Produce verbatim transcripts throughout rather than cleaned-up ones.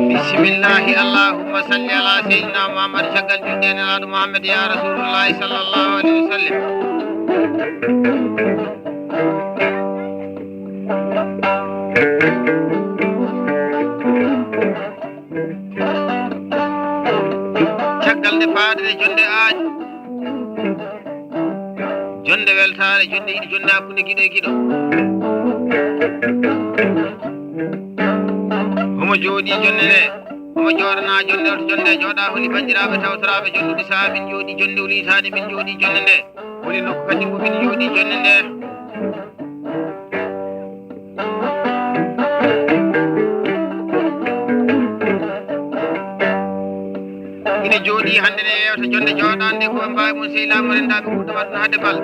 Bisimillahi, allahumma salli ala sayyidina Muhammad, caggal julde e Nelaaɗo Muhammad, ya Rasulullahi sallallahu alayhi wa sallam. Caggal nde faaɗere jonde aaj, jonde weltaare, jonde yiɗi, jonde hakkunde giɗo e giɗo. Homo jooɗi jonde nde, homo jooɗana jonde, oto jonde jooɗa holi banndiraaɓe tawtoraaɓe jondude sahaa min jooɗi jonde wulitaade, min jooɗi jonde nde. Holi nokku kadi mo min jooɗi jonde nde. Ina jooɗi hannde ne yeewta jonde jooɗaande ko e mbaawi mum sehilaaɓe mo renndaaɓe ɓurɗo waɗde hade bal.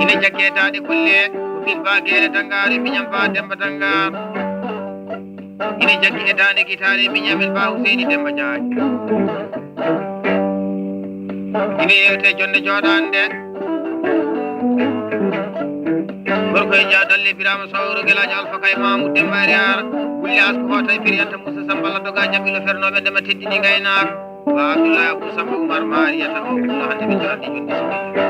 Ina jagge daande golle, ko min Ba Geele Danngaar e miñam Ba Demmba Danngaar. Ina jaggi e daande gitaare e miñam min Ba Huseyni Demmba Jaaji. Ina yeewte jonde jooɗaande. Gorko e Dia Dalle Birama Sowro Gelaajo Alfa Kay Mamoud Demba Riara. Gulle asko hoota e Firiyanta Moussa Samba Laddoga Jaɓɓilo fernooɓe ndema teddini ngaynaaka. Wa Abdoulaye Abou Samba Oumar Mariata o kullo hannde ɓe jooɗi jonde so ɓe jooɗi.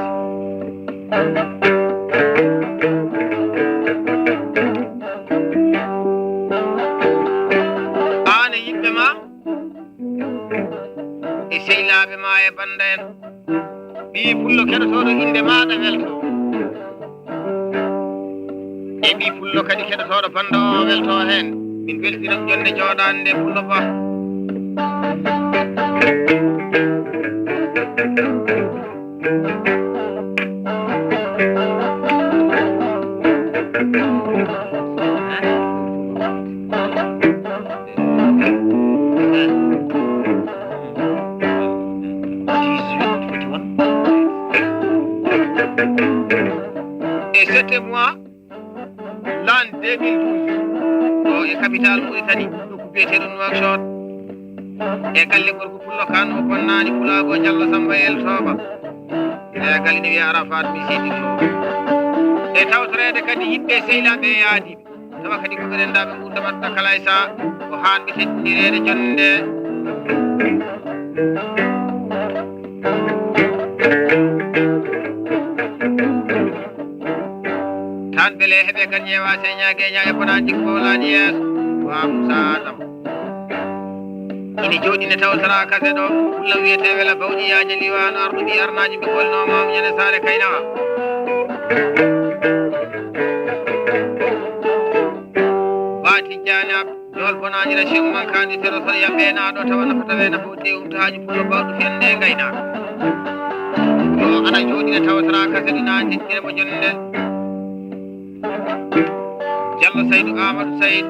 Aan e yimɓe ma e sehilaaɓe ma e bannda en. Ɓii pullo keɗotooɗo innde maaɗa welto. E ɓii pullo kadi keɗotooɗo bannda o welto heen. Min mbeltinam jonde jooɗaande nde pullo ba. E sept mois l'an deux mille douze, ɗo e capital Mauritanie, nokku biyeteeɗo Nouakchott, e galle gorko pullo kan o bonnaani pulaago Jallo Samba El Tooba. E galle ne wiya Arafat mi seydi Lo. E tawtoreede kadi yimɓe sehilaaɓe e yaadiiɓe. Tawa kadi ko ɓe renndaaɓe nguurndam aduna kala e saha, ko haanɓe teddinireede jonde. Tan bele heɓe kan ƴeewa se ñaage ñaage bonaji ko laaji yeeso. Wa Musa Adam. Ina jooɗi ne tawtara kase ɗo, kulla wiyete wela bawɗi yaaja liwano arɗo ɓi arnaji ɓe golnoma ñande saare kaynawa. Ba Tijjani Ab, jol bonani Rachid Mankani Tero Sor Yambe na ɗo tawa nafa tawe nafa o tew taji pulo bawɗo fende ngayna. Yo ana jooɗi ne tawtara kase ɗi na teddire mo jonde. Jallo Saydu Amadou Sayd,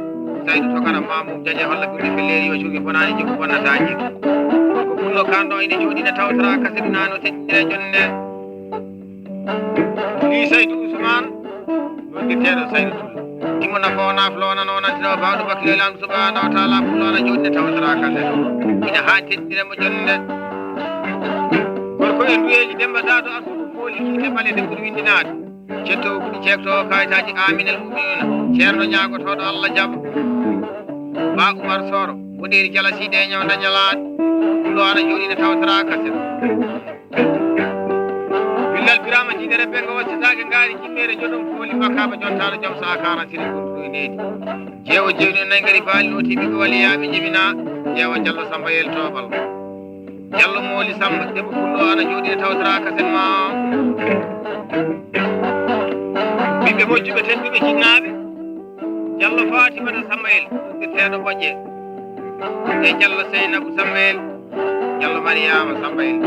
Saydu Tokara Mamou Jaje holla ɓurɗi felleri yo jogi bonani jogi bonnataji. Ko pullo kanɗo ina jooɗi ne tawtara kase ɗi na no teddire jonde. Ni Saydu Ousmane, noddirteeɗo Saydu Tullo. Timo nafo naf lona nona tino bawɗo bakilo lam subhanahu wa ta'ala pullo ana jooɗi ne tawtara kase ɗo. Ina ha teddire mo jonde. Gorko e duyeji Demba Dado Asudu fooli kiite ɓale de ɓuri winndinaade. Cetto o ɓuri ceekto o kayitaaji Aminal Muminina, ceerno ñaagotooɗo Allah jaɓa. Ba Umar Soro, woɗeeri jala siide e ñaw dañalaaɗo. Ɗo ana jooɗi ne tawtara kaset. Billal Birama jiiɗere ɓe ngo waccataake ngaari jimmeere joɗom fooli makkaaba jontaano jom saha karan siri gonɗo e needi. Jeewo jeewni nayi ngari baali no tiiɓi ko wali yaaɓe jibina. Jeewo Jallo Samba yel toobal. Jallo Mooli Samba, debbo pullo ana jooɗi e tawtara kasen ma. Ɓiɓɓe moƴƴuɓe tedduɓe jinnaaɓe. Jallo Fatimata Sambayel, noddirteeɗo Boƴƴe. E Jallo Seynabu Sambayel, Jallo Mariyaama Sambayel.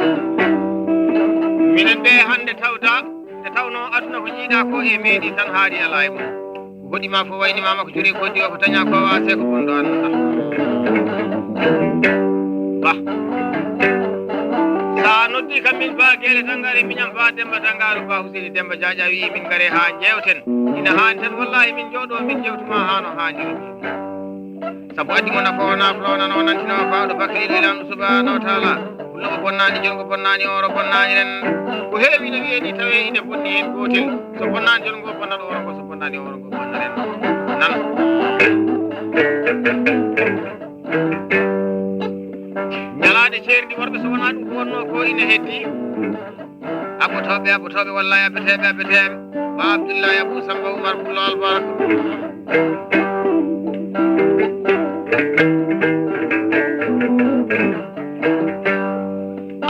Minen ɓe hannde tawda, nde tawnoo aduna ko jiiɗaa ko e meeɗi tan haari alaa e mum. Ko hoɗi ma fof wayni ma makko juri ko diwa ko taña ko waase ko bonɗo annda. Bah. A noddi kam min Ba Geele Tanngaar, e miñam Ba Demmba Tanngaar, Ba Huseyni Demmba Jaaja wiyi min ngare haa njeewten. Ina haani tan wallaahi min njooɗo min njewtuma haa no haaniri. Sabu addi mo nafoowo naafloowo nano nantino baawɗo bakriiɗo e Laamɗo Subhaanahu wa Taala. Pullo ko bonnaani, jonngo bonnaani, ooro bonnaani ren. Ko heewi ina wiyee ni tawee ina bonni heen gootel. So bonnaani jonngo bonnat ooro ngo, so bonnaani ooro ngo bonnat ren. Nan. Ñalaande ceerndi worɓe so wonaa ɗum ko wonnoo ko ina heddii. Abbotooɓe, abbotooɓe, wallaahi abbeteeɓe, abbeteeɓe. Ba Abdullahi Abu Samba Umar Pullo Albarka.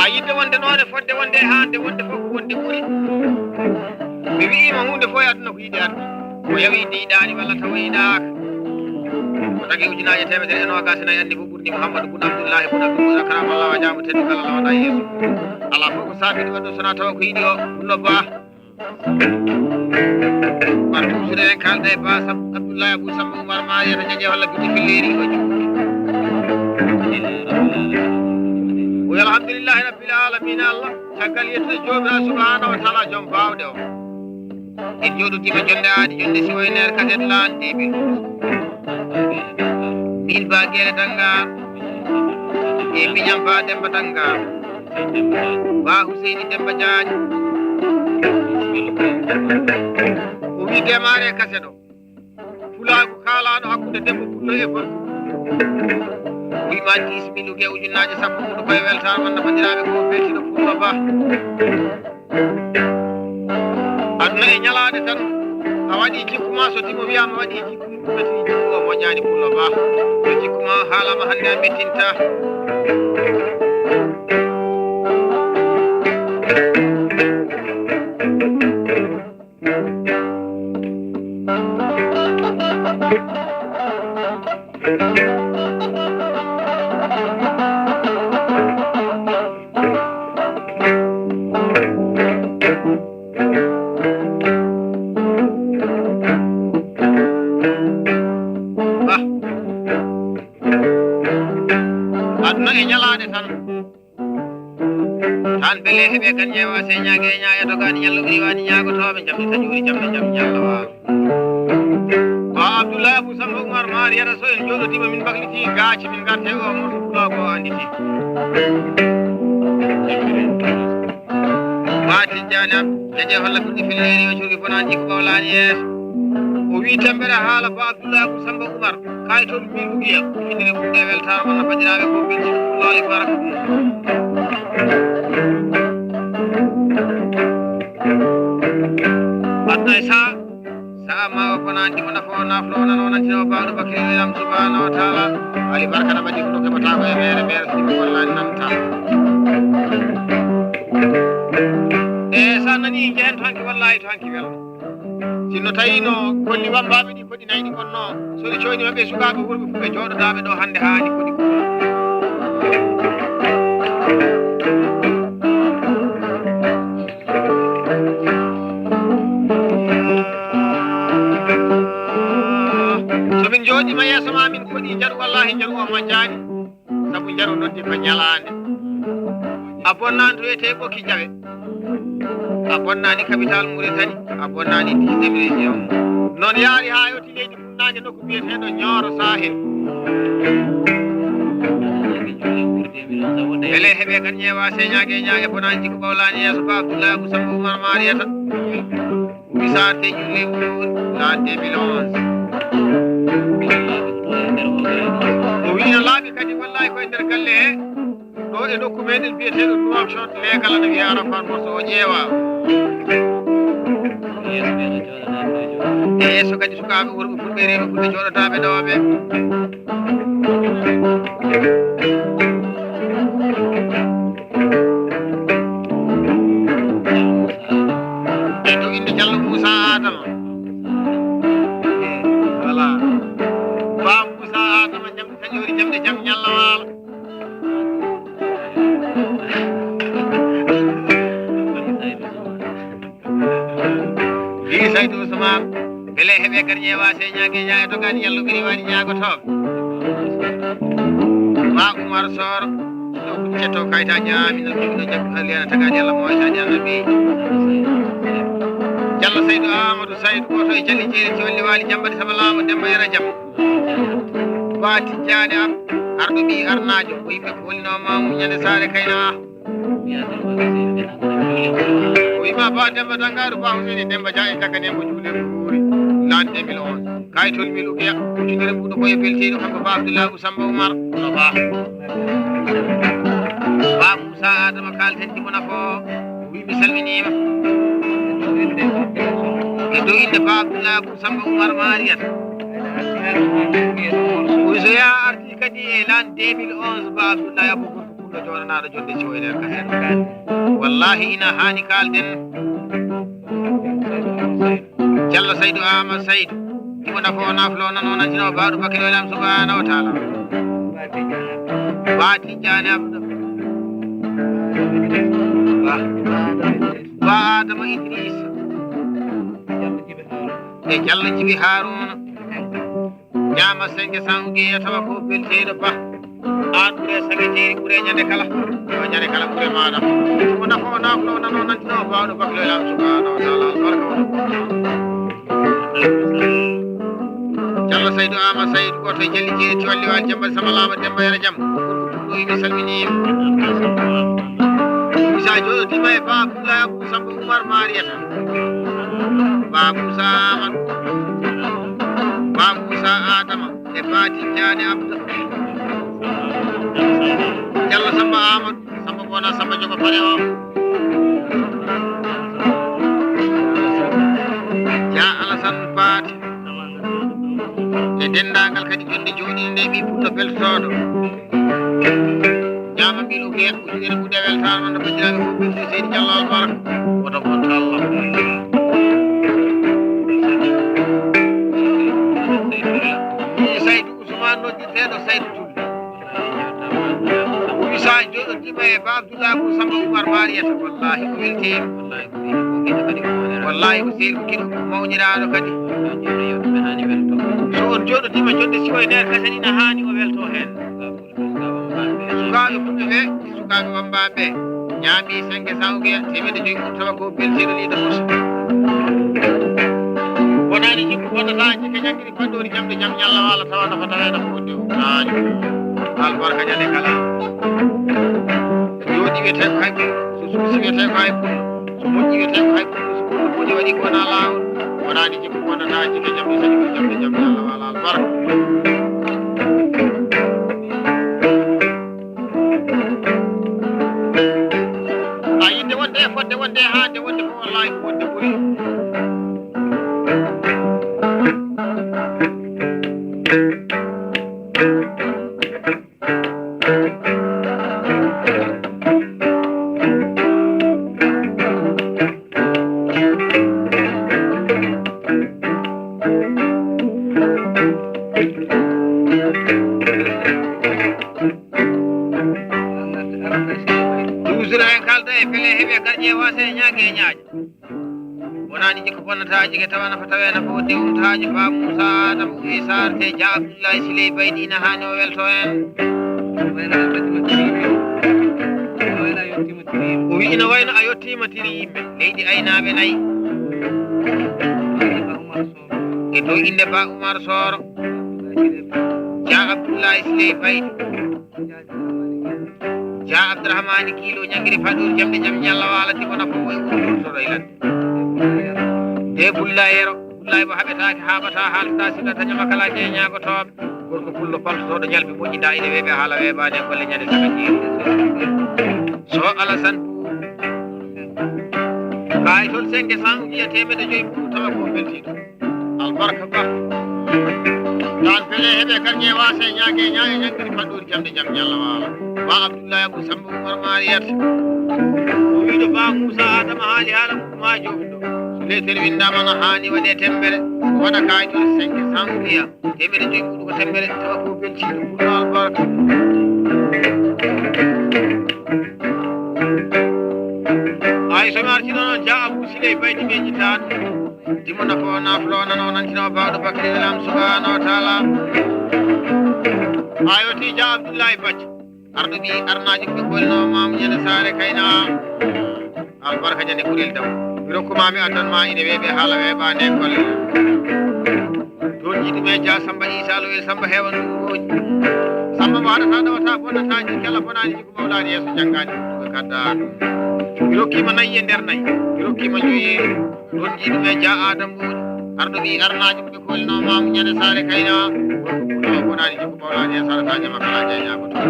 A yidde wonde noone fodde wonde e haande wonde fof ko wonde ɓuri. Mi wi'iima huunde fof e aduna ko yiɗi addi. O yawi yiɗde yiɗaani walla tawa yiɗaaka. Ko tagi ujunaaje teemedere e noogaas e nayi anni fof ɓurni Muhammadu bun Abdullahi bun Abdul Muttalib karamallahu wajhahu teddugal Allah waɗa yeeso. Alaa fof ko saabi ɗum aduna so wonaa tawa ko yiɗi o Pullo Ba. Ɓar ɗum suuɗe en kaalda e Ba Sam-, Abdullahi Abu Samba Umar Mariyata Jaje walla Biddi Filleeri o juuɗe. Wi alhamdulillahi rabbil alamina Allah. Caggal yettude Joomiraaɗo Subhaanahu wa Taala, Joom baawɗe o, en njooɗodiima jonnde aadi, jonnde siwoyneere, kaset laan, deux mille douze. Min Ba Geele Tanngaar, e miñam Ba Demmba Tanngaar, Ba Huseyni Demmba Jaañ. O wii demaare kaset o. Pulaagu kaalaano hakkunde debbo pullo e gorko. Wiima dix mille uge ujunnaaje sappo huɗo koye weltaare wonno banndiraaɓe ko beltino Pullo Ba. Aduna e ñalaande tan a waɗi jikku ma so timo wiyaama waɗi jikku mum ɓeti jikku o moƴƴaani Pullo Ba. Ko jikku ma haalama hannde a mettinta. Aduna e ñalaande tan. Tan bele heɓe kan ƴeewa se ñaage e ñaaya dogaani ñallo ɓiri waani ñaagotooɓe jamɗe taƴuuri jamɗe jam ñallo waaw. Ba Abdullahi Abu Samba Umar Mariyata so en jooɗodiima min mbakliti gaaci min ngarte o morso pulaagu o annditi. Ba Tijjaani am jaje holla ɓurɗi filleeri o curgi bonaan jikku ɓawlaani yeeso. O wii tembere haala Ba Abdullahi Abu Samba Umar. Kay toon min Lugiya, innde ɗum e weltaare wonno banndiraaɓe ko belji Pullo e baraka. Aduna e saha, saha ma o kono anndi ko nafa o naflo o nano nantino baawɗo Bakri Lam subhanahu wa taala. Ali barka na mbaɗi ko keɓata ko e mere mere sidi ko wallaani nanta. E sa nani jehen to hanki wallahi to hanki welno. Sinno tawi no kolli wambaaɓe ɗi koɗi nayi ɗi wonno, so ɗi coyni maɓɓe sukaaɓe worɓe fof ɓe jooɗodaaɓe ɗo hannde haa ɗi koɗi. So min njooɗiima yeeso ma min koɗi njaru, wallahi njaru o majjaani. Sabu njaru noddi ko ñalaande. A bonnaani to wiyetee Ɓokki Jawe. A bonnaani capital Mauritanie. A bonnaani dixième région. Noon yaari haa yewti leydi Fuɗnaange nokku biyeteeɗo Ñooro Sahel. Mbele heɓe kan ƴeewa señaage e ñaage bonaaji ko ɓawlaani yeeso ko Abdullahi Abu Samba Umar Mariyata. Misaal te julle wuuri la deux mille onze. O wiino laaɓi kadi wallahi koye nder galle he. Ɗo e nokku meɗen biyeteeɗo Nouakchott, leegal ana wiya Arafat Morso o ƴeewa. E yeeso kadi sukaaɓe worɓe fulɓe rewɓe fulɓe jooɗotaaɓe ɗo ɓe. E to innde Jallo Moussa Adama. Voilà. Ba Moussa Adama jam. Kañum woni jamɗe jam ñalla waalo. Wi Saydu Usman, mbele heɓe kadi ƴeewa se ñaage ñaage to kadi yallo ɓiri waɗi ñaagotooɓe. Ma Umar Soor. Cetto kaytaaji, amin no ɗum no jaggu halli ana tagaani Allah mo waytaani annabi. Jallo Saydu Amadou Saydu, gooto e Jalli Jeeri Tiwalli Waali Jammbadi Sama Laamo Demba Yero Jam. Ba Tijjaani Am, arɗo ɓii arnaajo, o yimɓe ko woni no maamu ñande saare kayna. O wiima Ba Demba Dangaaru, Ba Huseyni Demba Dia e Dagane mo juuɗe ko wuuri. L'an deux mille onze. Kaytol Milu Geya, ujunere mbuɗo ko e beltiiɗo kanko Ba Abdoulaye Ousamba Oumar. Kono Ba. Ba Moussa Adama Kal Tenji mo nafo. O wi mi salminiima. E dow innde Ba Abdoulaye Ousamba Oumar Mariyata. O wi so yaa arti kadi e l'an deux mille onze Ba Abdoulaye Abou Gorko Pullo jooɗanaaɗo jonde siwo e nder kasen. Wallahi ina haani kaalden. Jallo Saydu Ama Saydu. Imo nafo naflo nano nantino baɗo bakilo lam subhanahu wa ta'ala. Ba Tijjani Abdu. Ba. Ba Adama Idrisa. E Jallo Jibi Haruna. Ñaama senge sanguiya tawa ko belteeɗo Ba. An ɓure sage jeeri ɓure ñande kala. Yo ñande kala ɓure maɗa. Ko nafo naflo nano nantino baɗo bakilo lam subhanahu wa ta'ala. Albarka wona. Jallo Saydu Ama Saydu gooto e Jalli Jeeri Tiwalli Waali Jambal Sama Laama Demba Yero Jam. Ɗo yimɓe salminiima. Isa jooɗotiima e Ba Abdoulaye Abou Samba Oumar Mariyata. Ba Moussa Amadou. Ba Moussa Adama. E Ba Tijjani Abdou. Jallo Samba Amadou. Samba Bona, Samba Jogo Pare o. Ja Alassane Paate. E denndaangal kadi jonde jooɗiinde nde ɓii pullo beltooɗo. Ñaama mbiɗo geya, ujunere ɓuuɗe weltaare noon no banndiraaɓe fof belti Seydi Jallo Albarka. Woto bonto Allah. Ni Saydu Ousmane noddirteeɗo Saydu Tulli. Wi sa jooɗodiima e Ba Abdoulaye Abou Samba Oumar Mariyata, wallahi o weltiima. Wallahi ko sehil ko kiɗo ko mawniraaɗo kadi. So on jooɗodiima jonde siwo e nder kasen ina haani o welto heen. Sukaaɓe fulɓe ɓe, sukaaɓe wammbaaɓe ɓe, ñaami senge sawge teemedde joyi mum tawa ko beltiiɗo liiɗo fof. Wonaani jikku bonnataa, jikke ñaŋkiri paɗɗoori jamɗe jam ñalla waala tawa nafa tawee nafa wonde ummaajo. Albarka ñande kala. Jooɗi wiyetee ko hay pullo, so suusi wiyetee ko hay pullo, so moƴƴi wiyetee ko hay pullo, so pullo boni waɗi ko wonaa laawol. Wonaani jikku bonnataa, jikke jamɗe tati ko jamɗe jam ñalla waala albarka. A yinde wonde e fodde wonde e haande wonde fof wallahi ko wonde ɓuri. Duusira en kalda e pele heɓe garƴe wase e ñaage e ñaaƴa. Wonaani jikko bonnataaji ke tawa nafa tawee nafa o dewntaaji Ba Moussa Adama Uwi Sarr te Dia Abdoulaye Siley Baydi ina haani o welto en. O wi ina wayno a yettiima tiri yimɓe leydi aynaaɓe nayi. E dow innde Ba Oumar Soro. Dia Abdoulaye Siley Baydi. Dia Abdourahmani Kilo ñangiri faɗoori jamɗe jam ñalla waala tiko nafa o e wuro wuro soɗo e ladde. De Bulla Yero, Bulla mo haɓetaake haaɓata haaltata sirrata ñama kala ke ñaagotooɓe. Gorko pullo paltotoɗo ñalbi moƴƴi nda ine weeɓe haala weeɓaani e golle ñande saka jeeri. So Alassane Boubou. Kaay toon cinq cent wiya teemedde joyi mbuɗu tawa ko beltiiɗo. Albarka Ba. Ɗaan pele heɓe karñe waase ñaage ñaage ñaggiri faɗɗoori jamde jam ñalla waala. Ba Abdullahi Abou Samba Oumar Mariyat. O wiɗo Ba Moussa Adama haali haala mum ma jooɗo. So leetere winndaama na haani waɗe tembere. Waɗa kaay toon cinq cent wiya. Teemedde joyi mbuɗu ko tembere tawa ko beltiiɗo ɓurno albarka. Ay so mi artino noon Dia Abou Siley Baydi ɓe ƴittaano. Dimo nafo naflo nano nantino baawɗo Bakri Lam subhanahu wa taala. Ay o ti Dia Abdoulaye Bacca. Arɗo ɓi arnaajo ɓe golno maam ñande saare kayna. Albarka ñande kurel daw. Mi rokkuma mi addan ma ine weeɓe haala weeɓaande e golle. Toon jiiɗi men ja Samba Isa Lo e Samba Heewan Ɗuuɗooji. Samba mo haɗata ɗowata bonnata jikki Alla bonaani jikku mawlaani yeeso janngaani wuttuɓe kaddaaka. Mi rokkima nayi e nder nayi. Mi rokkima joyi e. Ɗon jiiɗi men ja Adam Mboodi. Arɗo ɓi arnaajo ɓe golno maam ñande saare kayna. Gorko ɓurɗo o bonaani jikku mawlaani yeeso haɗata jama kala jeyñaago toon.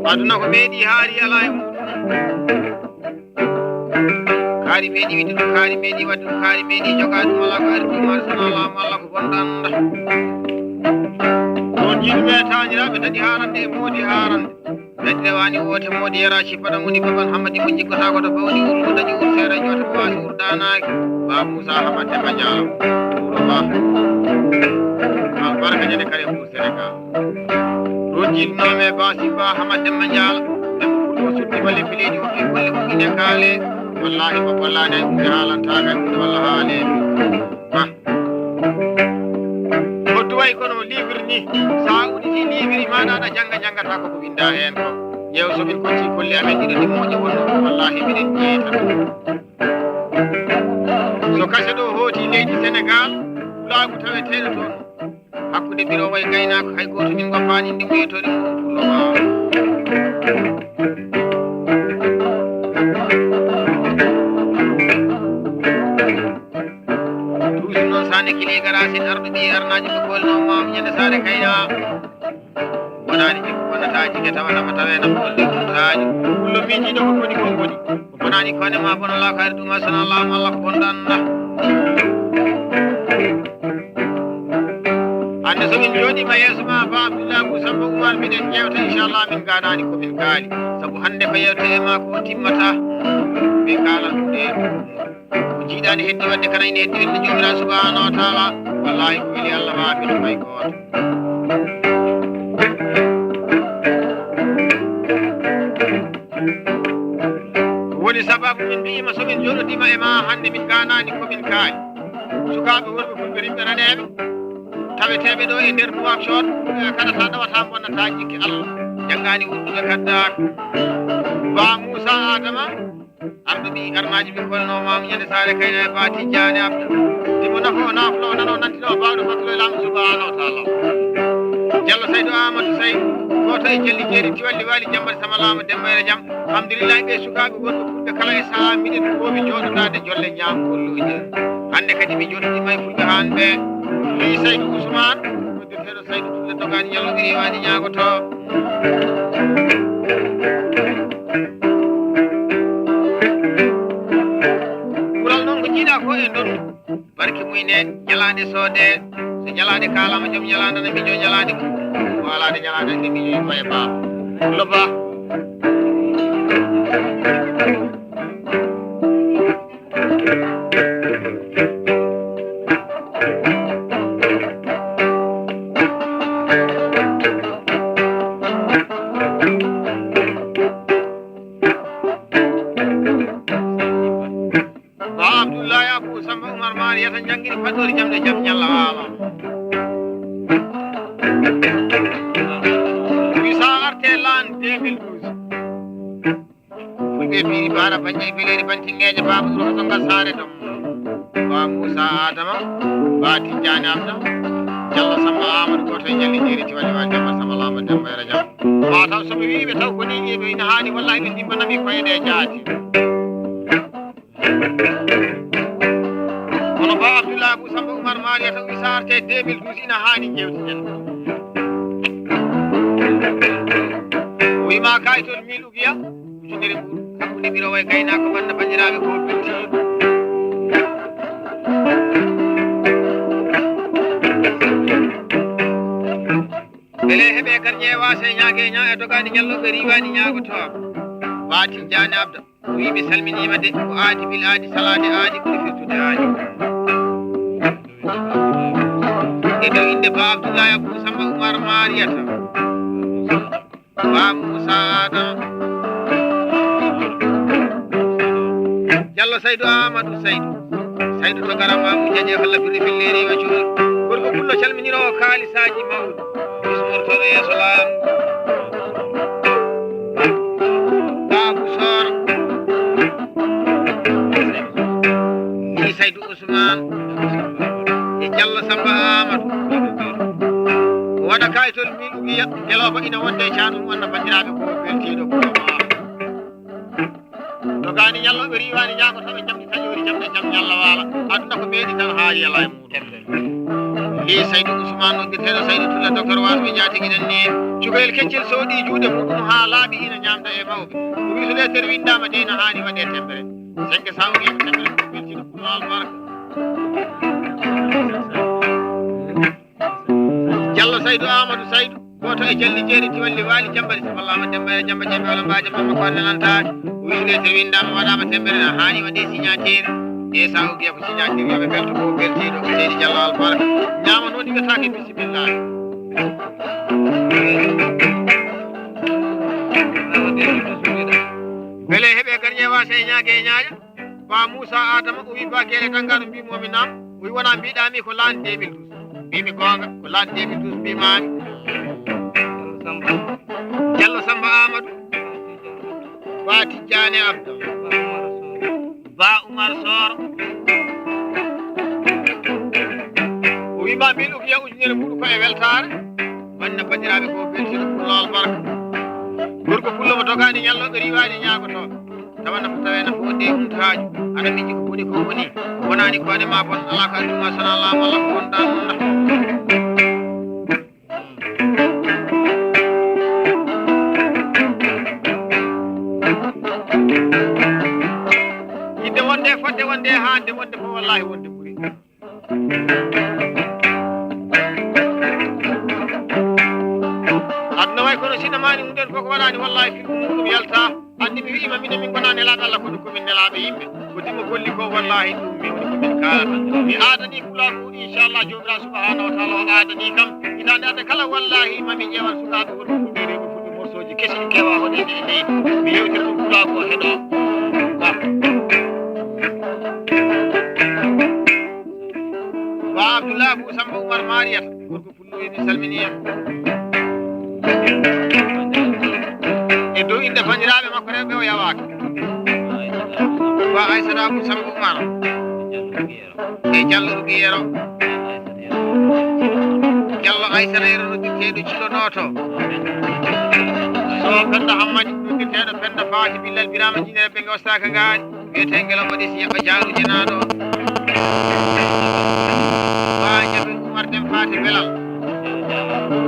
Aduna ko meeɗi haari alaa e muɗum. Kaari meeɗi wiɗde ɗum, kaari meeɗi waɗde ɗum, kaari meeɗi jogaa ɗum, alaa ko ari ɗum, alaa so alaa laamu, alaa ko bonɗo annda. Ɗoon jiiɗi ɓe taaniraaɓe daɗi haarande e moodi haarande. Daɗi rewaani woote moodi yara cippaɗam woni baban hammadi mo jiggotaa ko to bawɗi wuro dañi wuro seeɗa joota ko waasi wuro daanaaki. Ba Moussa Hamad Demba Diallo. Wuro ba. Albarka ñande kare wuro Sénégal. Ɗo jiɗnoomi e Ba Sibba Hamad Demba Diallo. Ɓe ko ɓurɗo suttiima lebbi leydi o ɓe golle ko ine kaale. Wallaahi ko gollaani hay huunde haalantaaka hay huunde walla haaleede. Ba. Ko duway kono livre ni. So a udditi livre ma aɗa jannga, janngataa ko ko winndaa heen ko. Ƴeew so min koccii kolle amen ɗiɗo ɗi moƴƴa wonnoo ko wallaahi miɗen ƴeeta. So kase ɗo hooti leydi Senegaal, pulaagu taweteeɗo toon. Hakkunde biroowo e gaynaako, hay gooto min ngoppaani inde mum e toore mum pullo ma. Toujours noon, sane kili garaasin arɗo ɓiye arnaaji ko golno maam ñande saare kayna. Wonaani jikku wonata jike tawa nafa tawe nafa golle gurtaaji. Pullo miijiiɗo ko boni ko boni. Ko bonani kone ma bono lakaari ɗum asana laamu Allah ko bonɗo annda. Hannde so min jooɗiima yeeso ma Ba Abdullahi Abu Samba Umar miɗen ƴeewta inchallah min gaanaani ko min kaali. Sabu hannde ko yeewte e ma ko timmata. Min kaalan ɗum ɗe ko jiiɗaani heddi wadde kana ine heddi welde Joomiraaɗo subhanahu wa taala. Wallahi ko weli Allah waawi ɗum hay gooto. Ko woni sababu min mbi'ima so min jooɗodiima e ma hannde min gaanaani ko min kaali. Sukaaɓe worɓe fulɓe rimɓe raneeɓe taweteeɓe ɗo e nder Nouakchott, e kala ta ɗawata bonnata jikke Allah. Janngaani wurtude kaddaaka. Ba Moussa Adama, arɗo ɓi arnaaji ɓe golno maam ñande saare kayna e Ba Tijjaani Abdu. Dimo nafo o naaflo o nano nantino o baawɗo fattulo e laamu subhanahu wa taala. Jallo Saydu Amadou Saydu, gooto e jalli jeeri tiwalli waali jambar sama laamu Demba e Rajam. Alhamdulillahi ɓe sukaaɓe wonɓe fulɓe kala e sahaa miɗen koowi jooɗodaade jolle ñaam kolluuje. Hannde kadi mi jooɗodii may fulɓe haan ɓe. Fii Saydu Usmaan, noddirteeɗo Saydu Tulle Dogaani Jallo ɓe riiwaani ñaagoto. Ɓural noon ko jiiɗaa ko e ndondu. Barki mum ne ñalaande soodee, so ñalaande kaalaama joom ñalaande na miijoo ñalaande mum. Ko alaade ñalaande nde miijoo koye baa. Lo baa. Ba Abdullahi Abu Samba Umar Maari yata njangini faɗɗori jamɗe jam ñalla waalo. Wisa arte lan deux mille douze. Fulɓe piiri baara bañƴe e beleeri bantingeeje baaba ɗuro ko tongal saare dom. Ba Moussa Adama, Ba Tijjaani Abda, Jallo Samba Amadou gooto e Jalli Jeeri Tiwali Wali Demba Samba Lamba Demba e Rajab. Ma taw so mi wii ɓe taw ko ni ɓe ina haani wallahi ɓe ndimbanami koye ɗe jaati. Kono Ba Abdoulaye Abou Samba Oumar Maria taw wi sarte deux mille douze ina haani jewtiten. O wima kayitol mille ugiya ujunere mbuɗu hakkunde ɓirowo e gaynako ɓanna bandiraɓe ko binti. Beele heɓe garñe wase ñaage ña e dogani ñalloɓe riwani ñaagoto. Ba Tijjani Abda. O wi mi salminiima de, ko aadi bil aadi salaade aadi ɓuri firtude aadi. E dow innde Ba Abdullahi Abou Samba Oumar Mariata. Ba Moussa Adama. Diallo Saydou Amadou Saydou. Saydou to garam Mamou Diagne holla birri felleri wa cuuri. Gorko pullo calminiro o kaalisaaji mawɗi. Bismortoɗo yeeso laamu. Babou Sor. Ni Saydou Ousmane. E Diallo Samba Amadou. Waɗa kayitol min wiya, ngelooba ina wonde e caanum wonna banndiraaɓe ko beltiiɗo ko. Dogaani ñallooɓe riiwaani ñaagotoɓe jamɗi taƴoori jamɗe jam ñalla waala. Aduna ko meeɗi tan haa yela e muɗum. Li Saydou Ousmane noddirteeɗo Saydou Tulla docteur Waasɓe Njaatigi nen ni. Cukalel keccel soodi juuɗe muɗum haa laaɓi ina ñaamda e mawɓe. Ko wisude ter winndaama de ina haani waɗe tembere. Senge sawo wiya tembere ko beltiiɗo pullo albarka. Diallo Saydou Amadou Saydou. Gooto e jalli jeeri tiwalli waali jambari saballama demba e jamba jeeɓe wala mbaa jamba makko anne lantaade. Wiyde te windaama waɗaama tembere na haani waɗe signature. E sa o giya ko signature yoɓe belto ko beltiiɗo seydi Diallo albarka. Ñaama noon iwetaake bisimillahi. Beele heɓe garñe wasa e ñaage e ñaaƴa. Ba Moussa Adama o wi ba keele tangano mbimomi nam. O wi wona mbiɗami ko l'an deux mille douze. Mbimi goonga ko l'an deux mille douze mbimami. Diallo Samba Amadou. Ba Tijjane Abdou. Ba Oumar Sor. O wima min ukiya ujunere ɓuuɗu ko e weltare. Wonno bandiraɓe ko beltiɗo pullo albarka. Gorko pullo mo dogani ñalloɓe riwani ñagotoɓe. Tawa nafa tawe nafa wonde e huntahaaji. Aɗa miiji ko boni ko woni. Wonani ko ade ma bon ala ko addu ma sona laamu walla ko wonda ɗum nafa. Yidde wonde fodde wonde haande wonde fof wallahi wonde ɓuri. Aduna way kono sinamaani hunden fof ko waɗaani wallahi fi ɗum ɗum yalta. Anndi mi wi'ima minen min ngona nelaaɓe Allah kono ko min nelaaɓe yimɓe. Ko dimo golli ko wallahi ɗum mi woni ko min kaalata. Mi aadani pulaagu inchallah joomiraa subhanahu wa taala o aadani kam. Hitaande adda kala wallahi mami ƴeewan sukaaɓe wonɓe fuɗɗi rewɓe fuɗɗi morsooji kesi kewa hoɗeede e leydi. Mi yewtira ɗum pulaagu o heɗo. Ba Abdoullah Abou Samba Oumar Mariata. Pullo en salmini en. E dow inde bandiraɓe makko rewɓe o yawaka. Ba Aysata Abou Samba Oumar. E Diallo Rugi Yero. Diallo Aysata Yero no dirteɗo Cilo Noto. So Penda Hammadi no dirteɗo Penda Fati Billal Birama Jinere ɓe gostaka ngaari. Wiyetee Ngelo mbaɗi si yaɓa jaaru jenaaɗo. Waajaɓe Umar Dem Faati Belal.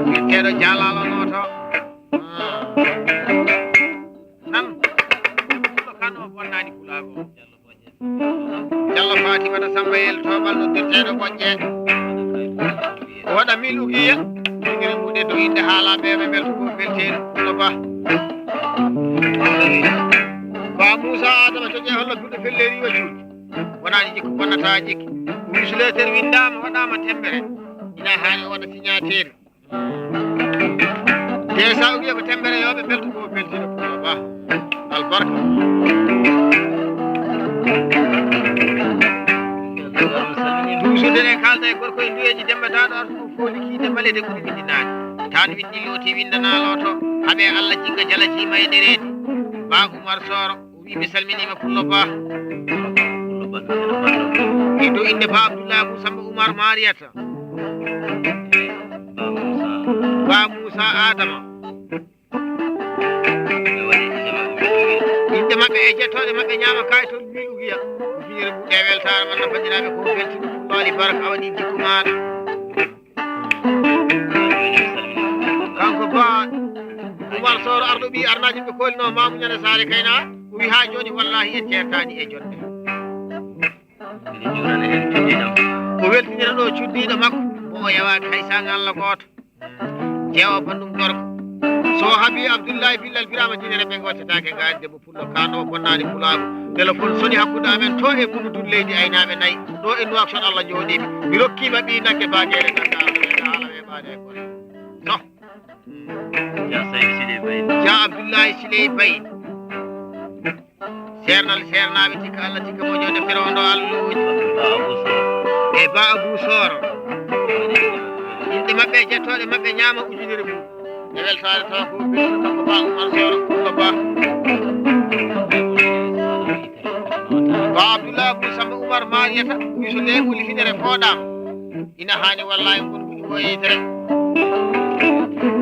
Wiyetteeɗo Jaalal o nooto. Nan. Ɗo kan o bonnaani pulaago. Jallo Faatimata Samba Yel Toobal noddirteeɗo Ɓoƴƴe. O waɗa mil ugiya. Ɓe mbuɗe dow innde haalaaɓe ɓe mbelto ko belteeɗo. Ɗo ba. Ba Moussa Adama Joƴe holno duɗe felleri wa juuti. Wonaani jikku bonnata jikki. Newsletter winndaama waɗaama tembere. Ina haani o waɗa signature. Te sa o wiya ko tembere yooɓe mbelto ko beltino Pullo Ba. Albarka. Toujours denen kalda e gorko e duweeji Demba Daado Arsugu fooli kiide male de ɓuri winndinaade. Tan winndi looti winndana looto. Haɓe Allah jinga jala jiima e ɗereedi. Ba Umar Soro. O wi mi salminiima Pullo Ba. E dow innde Ba Abdullahi Abou Samba Oumar Mariata. Ba Moussa Adama. Innde maɓɓe e jettooɗe maɓɓe ñaama kaay toon mil ugiya. Ko fiyere mum e weltaare man no banndiraaɓe ko belti ɗum Pullo Ali Baraka awa ɗin jikku maaɗa. Kanko ba Umar Soro arɗo ɓi arnaji ɓe kolino mamu ñande saare kayna o wi ha joni wallahi en certani e jonde. O weltinira ɗo cuddiɗo makko mo o yawaki hay sang Allah goto. Jeewa bandum gorko. So habi Abdullahi Billal Birama Jinere ɓe goccataake ngaari debbo pullo kaanoo bonnaani pulaagu. Téléphone soni hakkunde amen to e Mbudu Dun leydi aynaaɓe nayi. Ɗo e Nuwakshot Allah jooɗiimi. Mi rokkiima ɓii nagge baageere nagga Allah ɓe haala weeɓaade e golle. To. Ja Seydi Siley Baydi. Ja Abdullahi Siley Baydi. Seernal seernaaɓe tikka Allah tikka moƴo deftere o ndo Allah lowji. Ba Abu Soro. E Ba Abu Soro. Inɗe maɓɓe e jettooɗe maɓɓe ñaama ujunere mum. E weltaare tawa ko belɗo kanko Ba Umar Soro Pullo Ba. Ba Abdullah Abu Samba Umar Mariyata wiso leeɓoli fiɗere fooɗaama. Ina haani wallahi ngonɗuɗi o yeytere.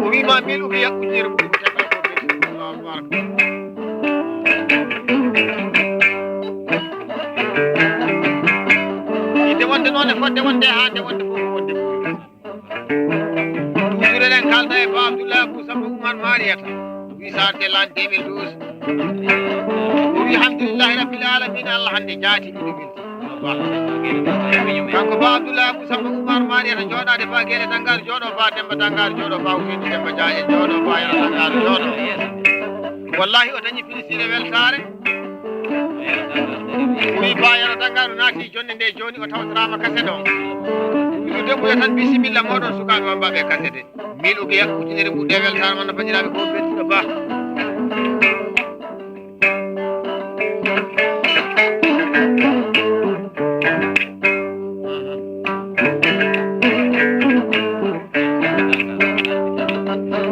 O wiima mil uki yaɓɓude nder mum ko tawi ko Allahu akbar. Ide wonde noon e fodde wonde e haande wonde fof ko wonde. Toujours eɗen kalda e Ba Abdoulaye Abou Samba Oumar Mariata. Wi sarde l'an deux mille douze. O wi alhamdulillahi rabbil alamin Allah hannde jaati ɗiɗo mil. Kanko Ba Abdoulaye Abou Samba Oumar Mariata jooɗaade Ba Gele Dangar jooɗo Ba Demba Dangar jooɗo Ba Ousseynou Demba Diagne jooɗo Ba Yero Dangar jooɗo. Wallahi o dañi filisire weltaare. O wi Ba Yero Dangar naati jonde nde jooni o tawtoraama kaset o. Ɗum debbo yo tan bisimilla mooɗon sukaaɓe wammbaaɓe kaset. Miilu ko yakko ujunere ɓuuɗe weltaare mon no banndiraaɓe ko beltuɗo Ba.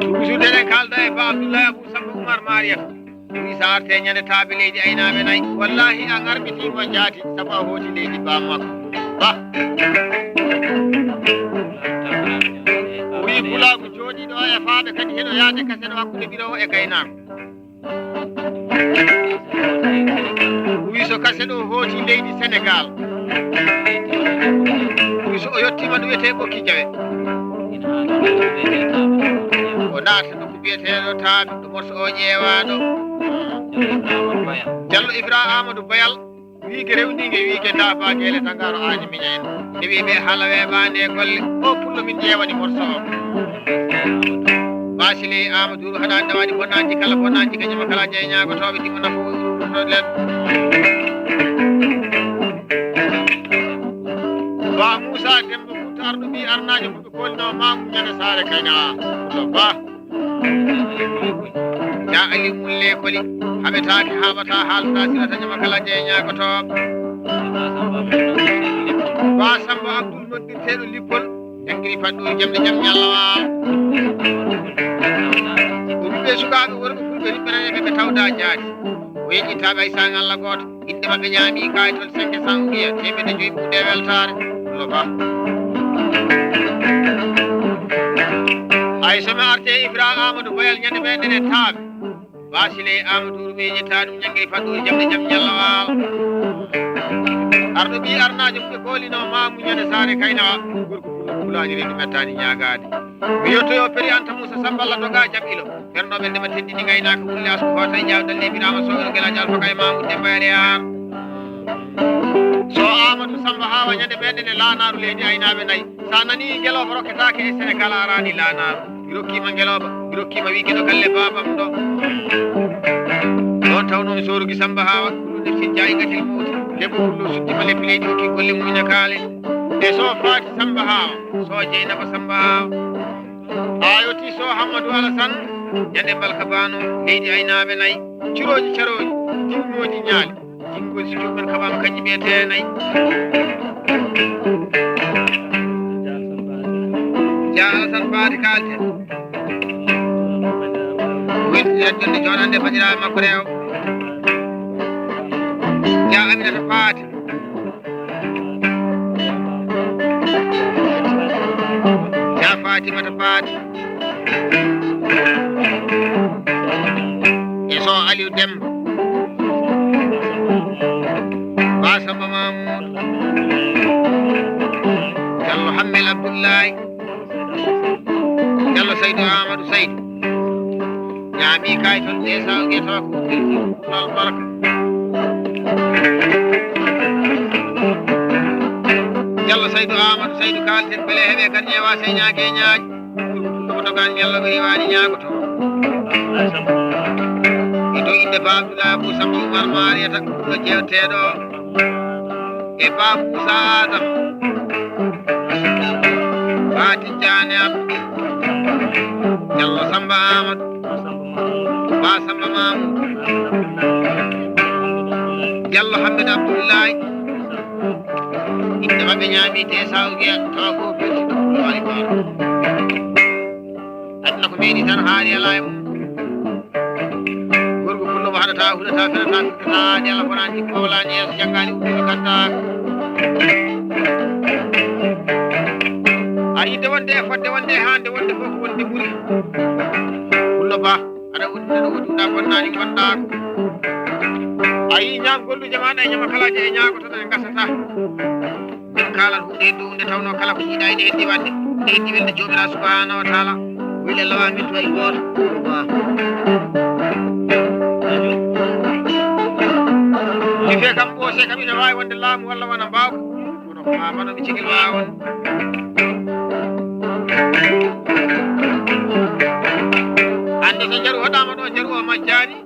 Toujours eɗen kalda e Ba Abdoulaye Abou Samba Oumar Mariata. Wi so arte ñande taaɓe leydi aynaaɓe nayi. Wallahi a ŋarɓitiima jaati sabu a hooti leydi Ba makko. Ba. O wi pulaagu jooɗiiɗo o e faaɓe kadi heɗo yaade kaset o hakkunde ɓirowo e gaynaako. Wi so kaset o hooti leydi Senegal. Wi so o yettiima ɗo wiyetee Ɓokki Jawe. O naata ɗo ko biyeteeɗo Taaɓe, ɗo morso o ƴeewaaɗo. Jallo Ibra Amadou Bayal. Wiige rewniinge, wiige daabaageele, tagaaro aani miña en. Nde wiyi ɓe haala weeɓaande e golle, o pullo min ƴeewani morso o. Baasi ley Amadou, haɗa dawaani bonnaanji kala, bonnaanji kañum kala, jeyi ñaagotooɓe, ɗimo nafo ɗum ɗo len. Ba Moussa Demba Fouta arɗo ɓii arnaajo mo ɓe koolino maamu ñande saare kayna. Pullo Ba. Ya Aliou Mulle Koli, haɓetaake, haaɓata, haalta, sirata, ñama kala, jeya ñaagoto. Ba Samba Abdoul noddirteeɗo Lippol, jangiri faɗɗo, jamɗe jam ñalla waal. Ko ɓiɓɓe sukaaɓe worɓe fulɓe riɓɓe nane ɓe ɓe tawda jaati. O yeƴƴittaaɓe hay saan Allah gooto. Inɗe maɓɓe ñaami kaayitol cinq cents ugiya, teemedde joyi ɓuuɗe weltaare. Pullo Ba. Ay so mi arte Ibra Amadou Bayal ñande meɗen e Taaɓe. Basile Amadou Rumeji Taɗum ñangiri faɗɗo jamɗe jam ñalla waal. Arɗo ɓi arnaajo ɓe koolino maamu ñande saare kayna. Gorko pullo pulaani rendi mettaani ñaagaade. Mi yottoyo Peri Anta Moussa Samballa doga jam ilo. Ɓernooɓe ndema teddini ngaynaaka wulle asko hoota e jawdal e Birama Sow eno Gelaji Alfaka e Mamoudou Demba e Reyar. So Amadou Samba Hawa ñande meɗen e laanaaru leydi aynaaɓe nayi. Sa nani ngelooba rokketaake e Senegal araani laanaaru. Mi rokkiima ngelooba, mi rokkiima wiige ɗo galle baabam ɗo. Ɗon taw noon sooruki Samba Hawa, ɗum neftin jaayi gatil muuti. Debbo pullo suddi ma leppi leydi hokki golle mum ina kaale. E so faati Samba Hawa, so jeynaba Samba Hawa. Ayoti so Hammadou Alassane, ñande mbalka bano, leydi aynaaɓe nayi, cirooji carooji, jinnooji ñaali, jinngol si joomum en kaɓaama kanji ɓe teenayi. Ja Alassane Faati kaalten. Weltinat jonde joɗande banndiraaɓe makko rewo. Ja Aminata Faati. Ya Fatimata Faati. E so Aliou Demba. Ba Samba Mamoudou. Jallo Hammel Abdoulaye. Jallo Saydou Amadou Saydou. Ñaami kay toon de sa o geto ko. Albarka. Jallo Saydou Amadou Saydou kaalten bele heɓe kan ƴeewa sey ñaage ñaaj. Ɗum ko dogan Jallo ɓe riwaani ñaagoto. E dow innde Ba Abdoulaye Abou Samba Oumar Mariata, ɗo jeewteeɗo e Ba Moussa Adama, Ba Tijjani Abdou, Diallo Samba Amadou, Ba Samba Mamoudou, Diallo Hammed Abdoulaye. Innde maɓɓe ñaami te sawo wiya tawa ko ɓe ɗo ɗo ari kono. Aduna ko meeɗi tan haali alaa e mum. Gorko pullo mo haɗata, huɗata, fenata, fittata, aadi Allah bonaani, kowlaani yeeso, janngaani, uddino, kantaaka. A yidde wonde e fodde wonde e haande wonde fof ko wonde ɓuri. Pullo Ba, aɗa woɗɗi, aɗa woɗɗi, ɗa bonnaani, bonnaaka. A yii ñaam golluuje ma ɗe e ñama kalaaje e ñaagotoɗo ɗe gasata. Min kaalan huunde heddi huunde tawnoo kala ko jiiɗaa ene heddi waɗde. Nde heddi welde Joomiraaɗo Subhaanahu wa Taala. Wile lawa min to hay gooto. Mi fee kam ɓoose kam ina waawi wonde laamu walla wona mbaawka. Kono ko maa mbaɗo mi cegel waawa wonde. Hannde so jaru hoɗaama ɗo, jaru o majjaani.